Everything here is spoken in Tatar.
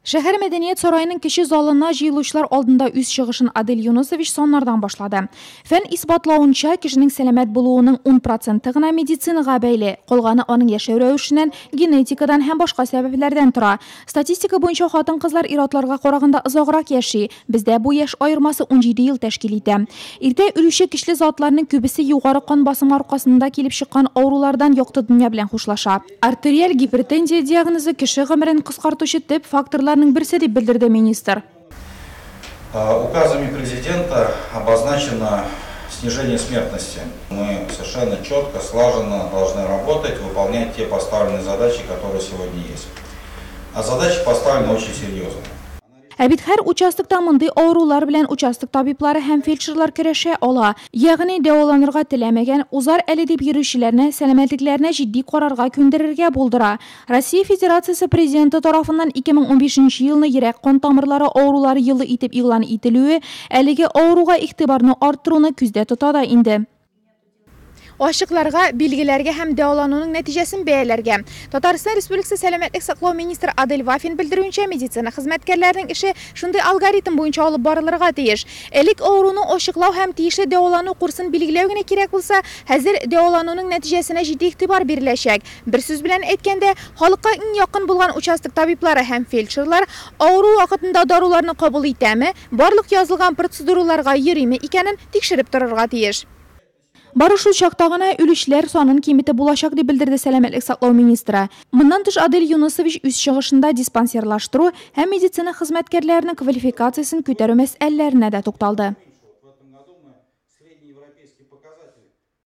Шәһәр мәдәният сараеның кече залына җыелучылар алдында үз чыгышын Адель Юнысович саннардан башлады. Фән исбатлавынча, кешенең сәламәт булуының ун проценты гына медицинага бәйле, калганы аның яшәү рәвешеннән, генетикадан һәм башка сәбәпләрдән тора. Статистика буенча, хатын-кызлар ир-атларга караганда озаграк яши, бездә бу яшь аермасы 17 ел тәшкил итә. Иртә үлүче көчле затларның күбесе югары кан басымы аркасында килеп чыккан авырулардан якты дөнья белән хушлаша. Артериаль гипертензия диагнозы кеше гомерен кыскартучы төп факторларның берсе, дип белдерде министр. Указами Президента обозначено снижение смертности. Мы совершенно четко, слаженно должны работать, выполнять те поставленные задачи, которые сегодня есть. А задачи поставлены очень серьезные. Ә бит һәр участокта мондый авырулар белән участок табиблары һәм фельдшерлар көрәшә ала. Ягъни дәваланырга теләмәгән, узар әле дип йөрүчеләрне сәламәтлекләренә җитди карарга күндерергә булдыра. Россия Федерациясе Президенты тарафыннан 2015 нче елны йөрәк-кан тамырлары авырулары елы итеп игълан ителүе әлеге авыруга игътибарны арттыруны күздә тота да инде. Ачыкларга, билгеләргә һәм дәвалануның нәтиҗәсен бәяләргә. Татарстан Республикасы сәламәтлек саклау министры Адель Вафин белдерүенчә, медицина хезмәткәрләренең эше шундый алгоритм буенча алып барылырга тиеш. Элек авыруны ачыклау һәм тиешле дәвалану курсын билгеләү генә кирәк булса, хәзер дәвалануның нәтиҗәсенә җитди игътибар биреләчәк. Бер сүз белән әйткәндә, халыкка иң якын булган участок табиблары һәм фельдшерлар авыру вакытында даруларны кабул итәме, барлык язылган процедураларга йөриме икәнен тикшереп торырга тиеш. Бары шул чакта гына үлүчеләр санын киметеп булачак, дип белдерде сәламәтлек саклау министры. Моннан тыш Адель Юнысович үз чыгышында диспансерлаштыру һәм медицина хезмәткәрләренең квалификациясен күтәрү мәсьәләләренә дә тукталды.